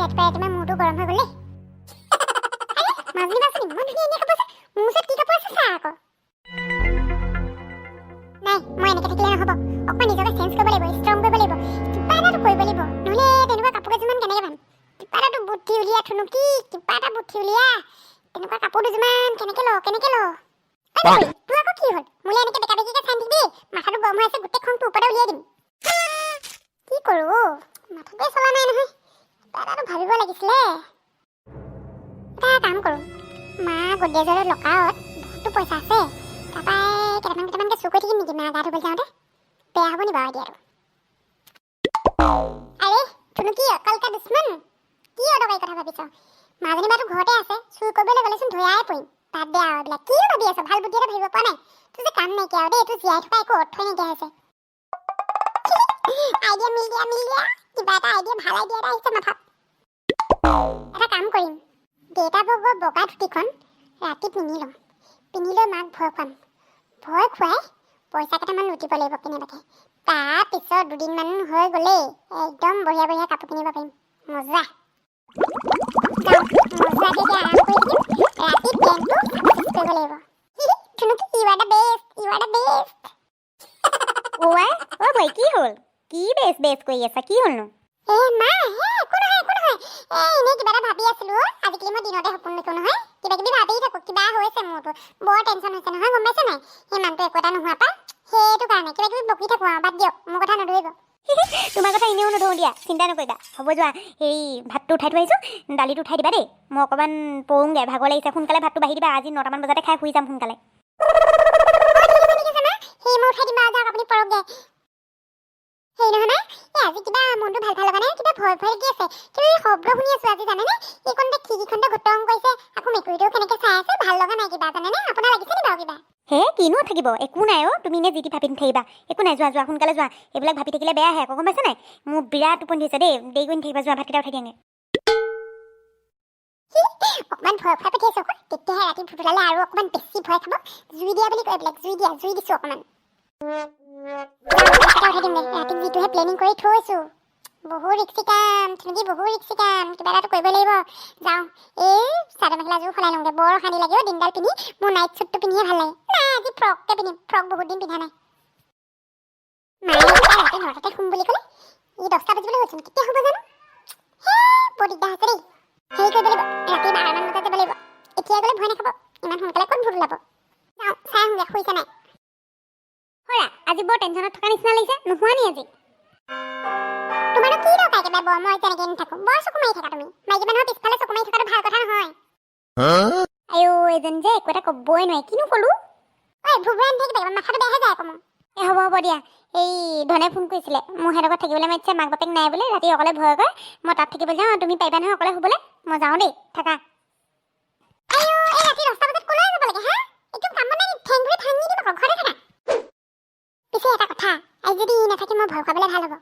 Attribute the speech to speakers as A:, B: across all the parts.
A: ৰাতিপুৱা ৰাতিপুৱা মূৰটো গৰম হৈ গ'ল দেই। আৰে, মাজনী বাচোন ইমান ধুনীয়া ধুনীয়া কাপোৰ আছে। মোৰ ওচৰত কি কাপোৰ আছে চা আকৌ। নাই, মই এনেকৈ থাকিলে নহ'ব। অকণমান নিজকে চেঞ্জ কৰিব লাগিব, ষ্ট্ৰং কৰিব লাগিব, কিবা এটাতো কৰিব লাগিব। নহ'লে তেনেকুৱা কাপোৰ কেইযোৰমান কেনেকৈ পাম? কিবা এটাতো বুদ্ধি উলিয়া থুনুকি, কিবা এটা বুদ্ধি উলিয়া। তেনেকুৱা কাপোৰ দুযোৰমান কেনেকৈ লওঁ, কেনেকৈ লওঁ? ঐ মেকুৰী, তোৰ আকৌ কি হ'ল? মোলৈ এনেকৈ বেকা বেকিকৈ চাই নাথাকিবি। মাথাটো গৰম হৈ আছে, গোটেই খংটো ওপৰতে উলিয়াই দিম। কি কৰোঁ? মাথাটোৱে চলা নাই নহয়। কিবা এটাতো ভাবিব লাগিছিলে। এটা কাম কৰোঁ, মা গডৰেজৰ লকাৰত বহুতো পইচা আছে। তাৰপৰাই কেইটামান কেইটামানকৈ চুৰ কৰি থাকিম নেকি মা গা ধুবলৈ যাওঁতে? বেয়া হ'ব নি বাৰু আইডিয়াটো? আৰে থুনুকি, अकल का दुश्मन, কি অদৰকাৰী কথা ভাবিছ? মাজনী বাতো ঘৰতে আছে, চুৰ কৰিবলৈ গ'লেচোন ধৰাই পৰিম। বাদ দে আৰু এইবিলাক। কিনো ভাবি আছ? ভাল বুদ্ধি এটা ভাবিব পৰা নাই? তোৰ যে কাম নাইকিয়া আৰু দেই। তোৰ জীয়াই থকা একো অৰ্থই নাইকিয়া হৈছে। আইডিয়া मिल गया, मिल गया। কিবা এটা আইডিয়া, ভাল আইডিয়া এটা আহিছে মাথাত। এটা কাম কৰিম, দেউতা ভাগৰ বগা ধুতিখন ৰাতি পিন্ধি ল'ম। পিন্ধি লৈ মাক ভয় খুৱাম। ভয় খুৱাই পইচা কেইটামান লুটিব লাগিব কেনেবাকে। তাৰপিছত দুদিনমান হৈ গ'লেই একদম বঢ়িয়া বঢ়িয়া কাপোৰ কিনিব পাৰিম। মজা। যাওঁ, মজাকে এতিয়া আৰাম কৰি থাকিম। ৰাতি প্লেনটো ছাকচেছ কৰিব লাগিব। থুনুকি, you are the best, you are the best.
B: অ' আই, অ' বৈ, কি হ'ল? কি বেছ বেছ কৰি আছা? কি হ'লনো?
A: এ মা, হে একো নহয়, একো নহয়। এ এনেই কিবা এটা ভাবি আছিলো অ'। আজিকালি মই দিনতে সপোন দেখো নহয়, কিবা কিবি ভাবি থাকো। কিবা হৈছে মোৰতো, বৰ টেনশ্যন হৈছে নহয়, গম পাইছে নাই? সেই মানুহটো একো এটা নোহোৱা পৰা সেইটো কাৰণে কিবা কিবি বকি থাকো আৰু। বাদ দিয়ক, মোৰ কথা নধৰিব।
B: তোমাৰ কথা এনেও নধৰো দিয়া, চিন্তা নকৰিবা। হ'ব যোৱা, হেৰি, ভাতটো উঠাই থৈ আহিছোঁ, দালিটো উঠাই দিবা দেই। মই অকণমান পৰোঁগৈ, ভাগৰ লাগিছে। সোনকালে ভাতটো বাঢ়ি দিবা। আজি 9টামান বজাতে খাই শুই যাম সোনকালে।
A: অ, ঠিক আছে, ঠিক আছে মা। সেই মই উঠাই দিম বাৰু, যাওক আপুনি, পৰকগে। হেৰি নহয় মা, এই আজি কিবা মনটো ভাল ভাল লগা নাই, কিবা ভয় ভয় লাগি আছে। কিবা এই শব্দ শুনি আছো আজি, জানেনে? এইকণতে খিৰিকীখনতে ঘটং কৰিছে, আকৌ মেকুৰীটোও কেনেকে চাই আছে। ভাল লগা নাই কিবা, জানেনে? আপোনাৰ লাগিছে নি বাৰু কিবা?
B: হে, কিনো থাকিব? একো নাই অ'। তুমি এনেই যি টি ভাবি নাথাকিবা। একো নাই, যোৱা যোৱা, সোনকালে যোৱা। এইবিলাক ভাবি থাকিলে বেয়াহে আকৌ, গম পাইছা নাই? মোৰ বিৰাট টোপনি ধৰিছে দেই। দেৰি কৰি নাথাকিবা, যোৱা, ভাতকেইটা উঠাই দিয়াগে।
A: অকণমান ভয় খুৱাই পঠিয়াইছো আকৌ, তেতিয়াহে ৰাতি ভূত ওলালে আৰু অকণমান বেছি ভয় খাব। জুই দিয়া বুলি কয় এইবিলাক, জুই দিয়া, জুই দিছো অকণমান। যাওঁ, ভাতকেইটা উঠাই দিমগে। ৰাতি যিটোহে প্লেনিং কৰি থৈছো, বহুত ৰিক্সি কাম থুনুকি, বহুত ৰিক্সি কাম। কিবা এটাতো কৰিব লাগিব। যাওঁ, এই চাদৰ মেখেলাযোৰ সলাই লওঁগে। বৰ অশান্তি লাগিব দিনডাল পিন্ধি। মোৰ নাইট চুটটো পিন্ধিয়ে ভাল লাগে। নাই, আজি ফ্ৰককে পিন্ধিম। ফ্ৰক বহুত দিন পিন্ধা নাই। মায়ে এতিয়া ৰাতি 9টাতে শুম বুলি ক'লে, ই 10টা বাজিবলৈ হ'লচোন, কেতিয়া শুব জানো? হে, বৰ দিগদাৰ হৈছে দেই। হেৰি কৰিব লাগিব, ৰাতি 12মান বজাত যাব লাগিব। এতিয়া গ'লে ভয় নাখাব, ইমান সোনকালে ক'ত ভূত ওলাব? যাওঁ, চাই আহোঁগে শুইছে নাই।
B: হৰা, আজি বৰ টেনশ্যনত থকা নিচিনা লাগিছে। নোহোৱা নি আজি?
A: তোমাৰনো কি দৰকাৰ একেবাৰে বৰ? মই তেনেকে নাথাকো। বৰ চকু মাৰি থাকা তুমি। মাইকী মানুহৰ পিছফালে চকু মাৰি থকাটো ভাল কথা নহয়।
B: আইঅ, এজন যে একো এটা ক'বই নোৱাৰে। কিনো ক'লো?
A: ঐ, ভুভুৰাই নাথাকিবা, কিবা মাথাটো বেয়া হৈ যায় আকৌ মোৰ।
B: এ হ'ব হ'ব দিয়া। এই ধনে ফোন কৰিছিলে, মোৰ সিহঁতৰ ঘৰত থাকিবলৈ মাতিছে। মাক বাপেক নাই বোলে, ৰাতি অকলে ভয় কৰে। মই তাত থাকিবলৈ যাওঁ, তুমি পাৰিবা নহয় অকলে শুবলৈ? মই যাওঁ দেই, থাকা।
A: আইঅ, এই ৰাতি 10টা বজাত ক'লৈ যাব লাগে হা? একদম কাম বন নাই নি? ঠেং ভৰি ভাঙি দিম আকৌ, ঘৰতে থাকা। পিছে এটা কথা, আজি যদি ই নাথাকে মই ভয় খুৱাবলৈ ভাল হ'ব।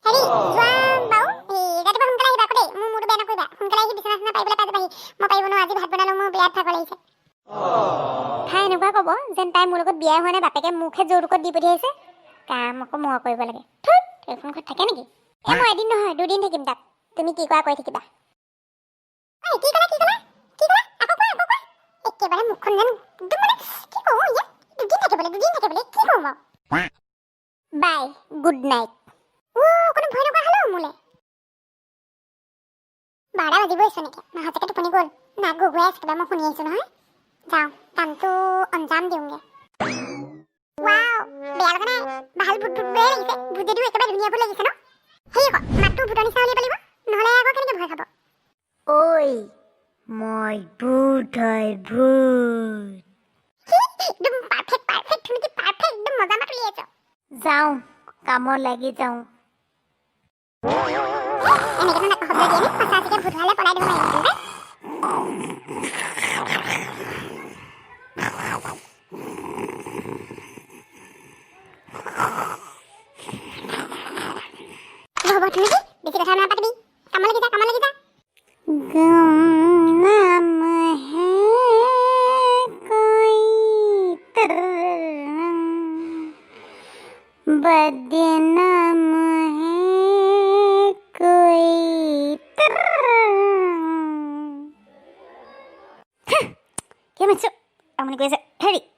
A: হেৰি, যোৱা বাৰু, এই ৰাতিপুৱা সোনকালে আহিবা আকৌ দেই। মোৰ মূৰটো বেয়া নকৰিবা। সোনকালে আহি বিচনা চিচনা পাৰিবলৈ পাই যাবাহি। মই পাৰিব নোৱাৰো, আজি ভাত বনালো, মোৰ বিৰাট ভাগৰ লাগিছে।
B: তাই এনেকুৱা ক'ব যেন তাই মোৰ লগত বিয়াই হোৱা নাই, বাপেকে মোকহে যৌতুকত দি পঠিয়াইছে। কাম আকৌ মই কৰিব লাগে। ধুত, এইখন ঘৰত থাকে নেকি? এ মই এদিন নহয়, দুদিন থাকিম তাত। তুমি কি কৰা কৰি থাকিবা।
A: ঐ, কি ক'লা? কি ক'লা? কি ক'লা? আকৌ কোৱা, আকৌ কোৱা। একেবাৰে মুখখন যেন একদম, মানে কি কওঁ ইয়াত? দুদিন থাকিবলৈ, দুদিন থাকিবলৈ, কি কওঁ বাৰু?
B: বাই, গুড নাইট।
A: অ', অকণো ভয় নকৰা হ'লো মোলে। 12টা বাজিবই চোন এতিয়া। মা সঁচাকে টোপনি গ'ল। নাক ঘুঘুৱাই আছে কিবা, মই শুনি আহিছো নহয়। যাওঁ, কামটো অঞ্জাম দিওঁগে। ৱাও, বেয়া লগা নাই। ভাল ভূত ভূত লাগিছে। ভূত যদিও একেবাৰে ধুনীয়া ভূত লাগিছে ন? সেই আকৌ মাতটো ভূতৰ নিচিনা উলিয়াব লাগিব, নহ'লে আকৌ কেনেকে ভয় খাব?
B: ঐ, মই ভূত হয়, ভূত।
A: একদম পাৰফেক্ট, পাৰফেক্ট তুমি কি পাৰফেক্ট, একদম মজা মাত উলিয়াইছ।
B: যাওঁ, কামত লাগি যাওঁ।
A: এনেকেনো নাক শব্দ দিয়ে নে? সঁচা সঁচিকে ভূত হোৱালে পলাই দিব পাৰিম পাই। হ'ব তুমি কি বেছি কথা নাপাতিবি, কামত লাগি যা, কামত লাগি যা।
B: गुमनाम है कोई तरंग, बदनाम है कोई तरंग।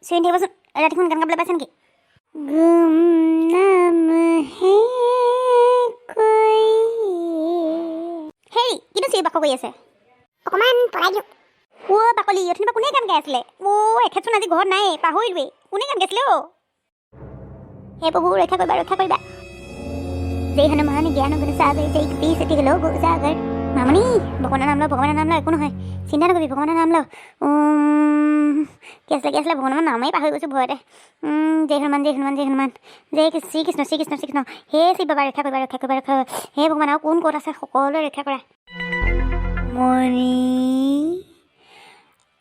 C: চিঞৰি থাকিবচোন। ৰাতিখন গান গাবলৈ পাইছে নেকি?
B: গুমনাম হে কৈ।
C: হেৰি, কিনো চিঞৰি বাখৰ কৰি আছে?
A: অকণমান পলাই দিওঁ।
C: অ' বাকলি, অথনিৰ পৰা কোনে গান গাই আছিলে? অ' এখেতচোন আজি ঘৰত নাই, পাহৰিলোৱেই। কোনে গান গাইছিলে? অ' হে প্ৰভু, ৰক্ষা কৰিবা, ৰক্ষা কৰিবা। জয় হনুমান জ্ঞান গুণ সাগৰ, জয় কপীশ তিহু লোক উজাগৰ। মামনি, ভগৱানৰ নাম ল, ভগৱানৰ নাম ল। একো নহয়, চিন্তা নকৰিবি, ভগৱানৰ নাম ল। কি আছিলে, কি আছিলে? ভগৱানৰ নামেই পাহৰি গৈছোঁ ভয়তে। জয় হনুমান, জয় হনুমান, জয় হনুমান, জয় শ্ৰীকৃষ্ণ, শ্ৰীকৃষ্ণ, শ্ৰীকৃষ্ণ। হে শিৱ বাবা, ৰক্ষা কৰিবা, ৰক্ষা কৰিবা, ৰক্ষা কৰিবা। হে ভগৱান, আৰু কোন ক'ত আছে, সকলোৱে ৰক্ষা কৰা।
B: মণি,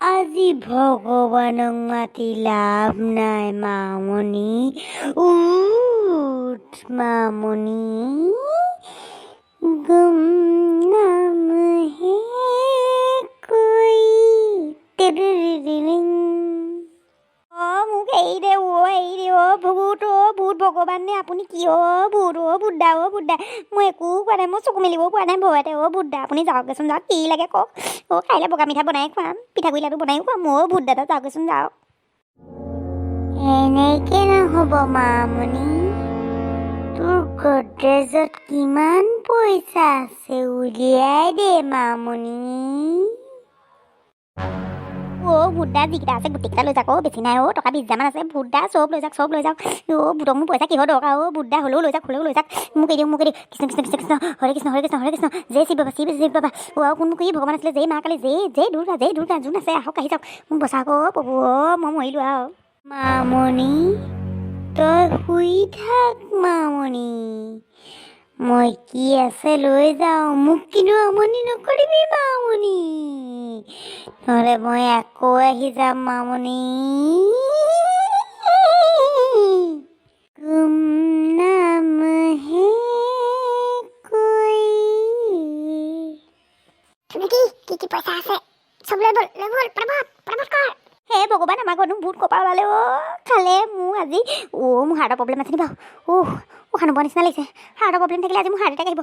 B: আজি ভগৱানক মাতি লাভ নাই। মামনি, উঠ মামনি। গুমনাম হে কৈ টিৰিৰিৰিং।
C: অ' মোক এৰি দে, অ' এৰি দে। অ' ভূত, অ' ভূত ভগৱান নে আপুনি কি? অ' ভূত, অ' ভূতদা, অ' ভূতদা, মই একো কোৱা নাই, মই চকু মেলিবও পৰা নাই ভয়তে। অ' ভূতদা, আপুনি যাওকগৈচোন যাওক। কি লাগে কওক। অ' কাইলৈ বগা মিঠা বনাই খুৱাম, পিঠাগুড়ি লাডু বনায়ো খুৱাম। অ' ভূত দাদা, যাওকগৈচোন যাওক।
B: এনেকে নহ'ব মামনি। তোৰ গডৰেজত কিমান পইচা আছে, উলিয়াই দে মামনি।
C: অ' ভূতদা, যিকেইটা আছে গোটেইকেইটা লৈ যাওক। অ' বেছি নাই, অ' টকা 20 হাজাৰমান আছে। ভূতদা, চব লৈ যাওক, চব লৈ যাওক। অ' ভূতক মোৰ পইচা কিহৰ দৰকাৰ? অ' ভূতদা, হ'লেও লৈ যাওক, হ'লেও লৈ যাওক। মোক এৰি দিয়ক, মোক এৰি দিয়ক। কৃষ্ণ কৃষ্ণ কৃষ্ণ কৃষ্ণ, হৰে কৃষ্ণ হৰে কৃষ্ণ হৰে কৃষ্ণ। জয় শিৱ বাবা, শিৱ শিৱ বাবা। অ' আৰু কোন কি ভগৱান আছিলে? জয় মা কালী, জয় জয় দুৰ্গা, জয় দুৰ্গা। যোন আছে আহক, আহি যাওক, মোক বচাওক। অ' প্ৰভু, অ' মই মৰিলোঁ আৰু।
B: মামনি, তই শুই থাক মামনি, মই কি আছে লৈ যাওঁ। মোক কিন্তু আমনি নকৰিবি মামনি, নহ'লে মই আকৌ আহি যাম মামনি। গুমনাম হে কৈ।
A: তুমি কি কি কি পইচা আছে চব লৈ ব'ল, লৈ ব'ল, পটাপট পটাপট কৰ।
C: হে ভগৱান, আমাৰ ঘৰতো ভূত কপা ওলালে। অ' খালে মোৰ আজি। অ' মোৰ হাৰ্টৰ প্ৰব্লেম আছে নি বাৰু? অ' উশাহ নোপোৱা নিচিনা লাগিছে। হাৰ্টৰ প্ৰব্লেম থাকিলে আজি মোৰ হাৰ্ট এটেক আহিব।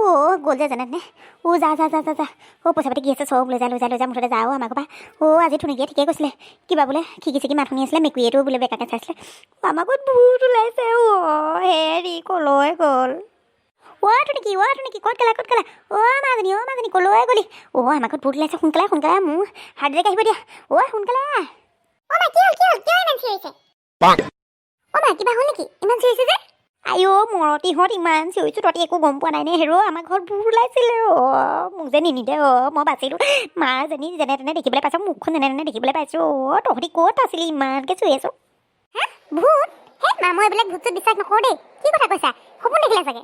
C: অ' গ'ল যে যেনে তেনে। অ' যা যা যা যা যা। অ' পইচা পাতি কি আছে চব লৈ যা, লৈ যা, লৈ যা, মুঠতে যা। অ' আমাৰ ঘৰৰ পৰা। অ' আজি থুনিকিয়ে ঠিকেই কৈছিলে, কিবা বোলে খিৰিকি চিকি মাত শুনি আছিলে, মেকুৰীয়েটো বোলে বেকাকে চাইছিলে। আমাৰ ঘৰত ভূত ওলাইছে। অ' হেৰি, কলৈ গ'ল? অ' থুনিকি, অ' থুনিকি, ক'ত গ'লা, ক'ত গ'লা? অ' মাজনী, অ' মাজনী, কলৈ গ'লি? অ' আমাৰ ঘৰত ভূত ওলাইছে, সোনকালে সোনকালে, মোৰ হাৰ্ট এটেক আহিব দিয়া। অ' সোনকালে আহ।
A: অ' মা, কি হ'ল, কি হ'ল? কিয় ইমান চিঞৰিছে?
C: অ' মা, কিবা হ'ল নেকি? ইমান চিঞৰিছে যে? আইঅ' মৰতিহঁত, ইমান চিঞৰিছোঁ, তহঁতি একো গম পোৱা নাই নে? হেৰ', আমাৰ ঘৰত ভূত ওলাইছিলে। অ' মোক যে নিনিলে। অ' মই বাচিলোঁ। মাজনী যেনে তেনে দেখিবলৈ পাইছোঁ, মুখখন যেনে তেনে দেখিবলৈ পাইছোঁ। অ' তহঁতি ক'ত আছিলি? ইমানকৈ চিঞৰি আছোঁ।
A: ভূত? হে মা, মই এইবিলাক ভূত চুত বিশ্বাস নকৰোঁ দেই। কি কথা কৈছা? সপোন দেখিলা চাগে।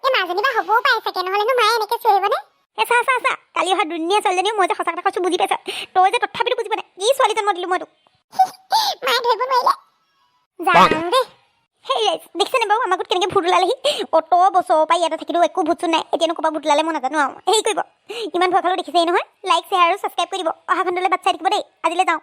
A: এই মাজনী বা হ'বও পাৰে চাগে, নহ'লেনো মায়ে এনেকৈ চিঞৰিবনে?
C: এ চা চা চা, কালি অহা ধুনীয়া ছোৱালীজনীও মই যে সঁচা কথা কৈছোঁ বুজি পাইছ, তই যে তথাপিতো বুজি পোৱা নাই। কি ছোৱালী জন্ম দিলোঁ মই তোক।
A: মায়ে ধৰিব নোৱাৰিলে।
C: যাওঁ দেই। সেই ৰাইজ, দেখিছেনে বাৰু আমাৰ ঘৰত কেনেকৈ ভূত ওলালেহি? অত বছৰৰ পৰা ইয়াতে থাকিলেও একো ভূত চুত নাই, এতিয়ানো ক'ৰপৰা ভূত ওলালে মই নাজানো আৰু। হেৰি কৰিব, ইমান ভয় খালেও দেখিছেই নহয়, লাইক, শ্বেয়াৰ আৰু ছাবস্ক্ৰাইব কৰি দিব। অহা খণ্ডলৈ বাট চাই থাকিব দেই। আজিলৈ যাওঁ।